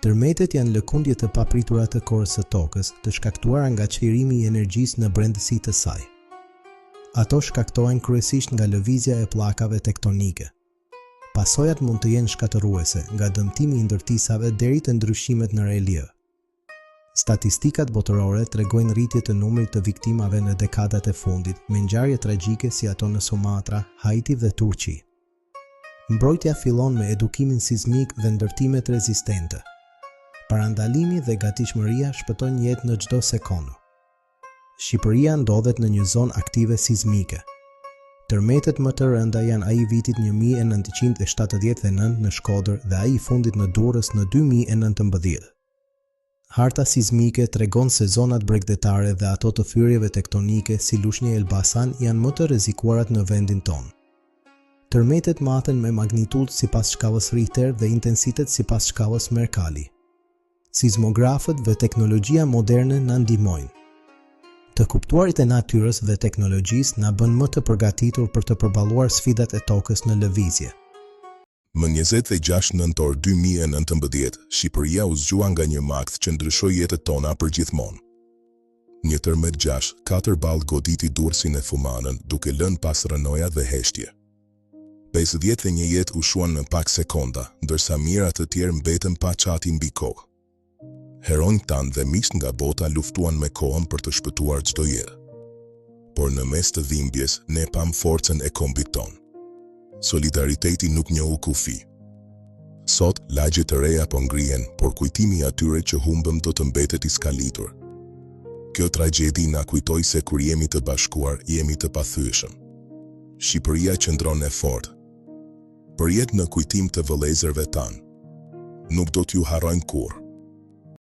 Tërmetet janë lëkundje të papritura të korës së Tokës, të shkaktuara nga çlirimi i energjisë në brendësi të saj. Ato shkaktohen kryesisht nga lëvizja e pllakave tektonike. Pasojat mund të jenë shkatërruese, nga dëmtimi i ndërtisave deri te ndryshimet në reliev. Statistikat botërore tregojnë rritje të numrit të viktimave në dekadat e fundit, me ngjarje tragjike si ato në Sumatra, Haiti dhe Turqi. Mbrojtja fillon me edukimin sizmik dhe ndërtimet rezistente. Parandalimi dhe gatishmëria shpëtojnë jetë në çdo sekondë. Shqipëria ndodhet në një zonë aktive sizmike. Tërmetet më të rënda janë ai i vitit 1979 në Shkodër dhe ai i fundit në Durrës në 2019. Harta sizmike tregon se zonat bregdetare dhe ato të thyerjeve tektonike si Lushnjë e Elbasan janë më të rrezikuarat në vendin tonë. Tërmetet maten me magnitudë sipas shkallës Richter dhe intensitet sipas shkallës Mercalli. Sizmografët dhe teknologjia moderne na ndihmojnë. Të kuptuarit e natyrës dhe teknologjisë na bën më të përgatitur për të përballuar sfidat e tokës në lëvizje. Më 26 nëntor 2019, Shqipëria u zgjua nga një makth që ndryshoi jetët tona përgjithmonë. Një tërmet 6, 4 ballë goditi Durrësin e Thumanën, duke lënë pas rrënoja dhe heshtje. 51 jetë u shuan në pak sekonda, ndërsa mijëra të tjerë mbetën pa çati mbi kokë. Heronjtë tanë dhe miqtë nga bota luftuan me kohën për të shpëtuar çdo jetë. Por në mes të dhimbjes, ne pamë forcën e kombit tonë. Solidariteti nuk njohu kufi. Sot, lagje të reja po ngrihen, por kujtimi i atyre që humbëm do të mbetet i skalitur. Kjo tragjedi na kujtoi se kur jemi të bashkuar, jemi të pathyeshëm. Shqipëria qëndron e fortë. Përjetë në kujtim të vëllezërve tanë. Nuk do t'ju harrojmë kurrë.